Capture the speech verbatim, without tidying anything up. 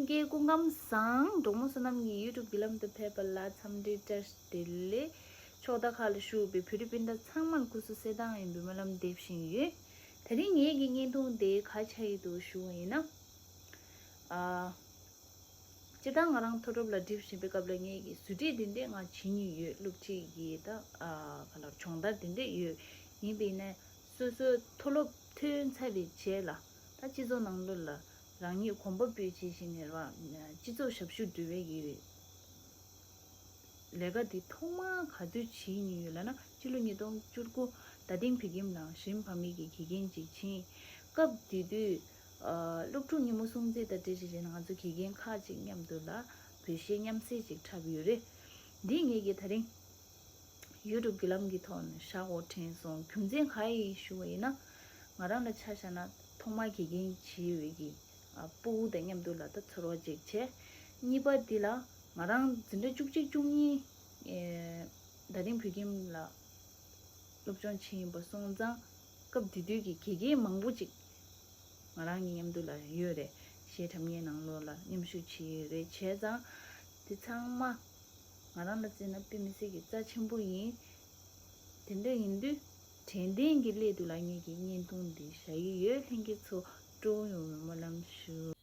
ཀྱེ། སྐུ་ཁམས་བཟང་། འབྲོག་མོ་བསོད་ནམས་ཀྱི་ཡུ་ཊུབ་བརྒྱུད་ལམ་དུ་ཕེབས་པ་ལ་འཚམས་འདྲི་བཀྲ་ཤིས་བདེ་ལེགས། ཕྱོགས་མཐའ་ཁག་ལ་བཞུགས་པའི་བོད་རིགས་སྤུན་ཟླ་ཚང་མར་སྐུ་གཟུགས་གསལ་ཐང་ཡིན་པའི་སྨོན་ལམ་འདེབས་བཞིན་ཡོད། དེ་རིང་ངེད་ཀྱི་བརྙན་ཐུང་དེ་ག་ཆགས་ཡོད་འདུག་ཞུ་བ་ཡིན་ན། ཨ། སྤྱིར་བཏང་ང་རང་མཐོ་སློབ་ལ་འགྲིམ་བཞིན་པའི་སྐབས་ལ་ངེད་ཀྱི་བཟོ་ཁྲིད་འདི་འདྲས་ང་བྱེད་མྱོང་ཡོད། སློབ་ཁྲིད་ཀྱི་ད་ཨ་ག་ལ་སྦྱོང་བརྡར་འདི་འདྲས་ཡོད། ཡིན་པས་ན་སོ་སོའི་མཐོ་སློབ་ཐོན་ཚར་བའི་རྗེས་ལ་ད་སྤྱི་ཚོགས་ནང་ལོགས་ལ་རང་ཉིད་གོམ་པ་སྤོས་བྱེད་བཞིན་ནས་ར་སྤྱི་ཚོགས་ཞབས་ཞུ་སྒྲུབ་པའི་གི་ལས་ཀ་འདི་ཐོག་མར་ག་དུས་བྱེད་མྱོང་ཡོད་ལབ་ན། སྤྱི་ལོ་ཉིས་སྟོང་བཅུ་དགུ་རྡ་སྟེང་བོད་ཁྱིམ་ནང་གཞན་ཕ་མེས་ཀྱི་དགེ་རྒན་ཅིག་ཕྱིན། སྐབས་དེ་དུས་ཨ་སློབ་ཕྲུག་ཉིན་མོ་སྲུང་བརྩི་དང་འབྲེལ་བྱས་ནས་ང་ཚོ་དགེ་རྒན་ཁག་ཅིག་མཉམ་དུ་ལ་བོད་གཞས་མཉམ་བསྲེས་ཅིག་འཁྲབ་ཡོད་རེད། འདི་ངེད་ཀྱིས་ད་རིང་ཡུ་ཊུབ་བརྒྱུད་ལམ་གྱི་ཐོག་ནས་བཞག་དགོས་དྲན་སོང་། རྒྱུ་མཚན་ག་ཡིན་ཞུ་བ་ཡིན་ན། ང་རང་ལ་ཆ་བཞག་ན་ཐོག་མར་དགེ་རྒན་བྱེད་འོས་ཀྱི་ཨ་སྤུ་གུ་དང་མཉམ་དུ་ལ་ད་ཚོར་བ་ཅིག་བྱས། གཉིས་པ་འདི་ལ་ང་རང་འཛིན་གྲྭ་བཅུ་གཅིག་བཅུ་གཉིས་ཨེ་རྡ་སྟེང་བོད་ཁྱིམ་ལ་སློབ་སྦྱོང་བྱེད་ཡིན་པ་སོང་ཙང་། སྐབས་དེ་དུས་ཀྱི་དགེ་རྒན་མང་པོ་ཅིག་ང་རང་གི་མཉམ་དུ་ལ་ཡོད་རེད། གཞས་འཁྲབ་མཁན་ནང་ལོགས་ལ་མཉམ་ཞུགས་བྱེད་ཡོད་རེད། བྱས་ཙང་དེ་ཚང་མ་ང་རང་ལ་བརྩིས་ན་དཔེ་མི་སྲིད་ཀྱི་རྩ་ཆེན་པོ་ཡིན། དེ་འདྲ་ཡིན་དུས་དྲན་རྟེན་གྱི་སླད་དུ་ལ་ངེད་ཀྱི་བརྙན་ཐུང་འདི་བཞག་གི་ཡོད། ལྷན་རྒྱས་ཚོ་སྤྲོ་ཡོང་བའི་སྨོན་ལམ་ཞུ།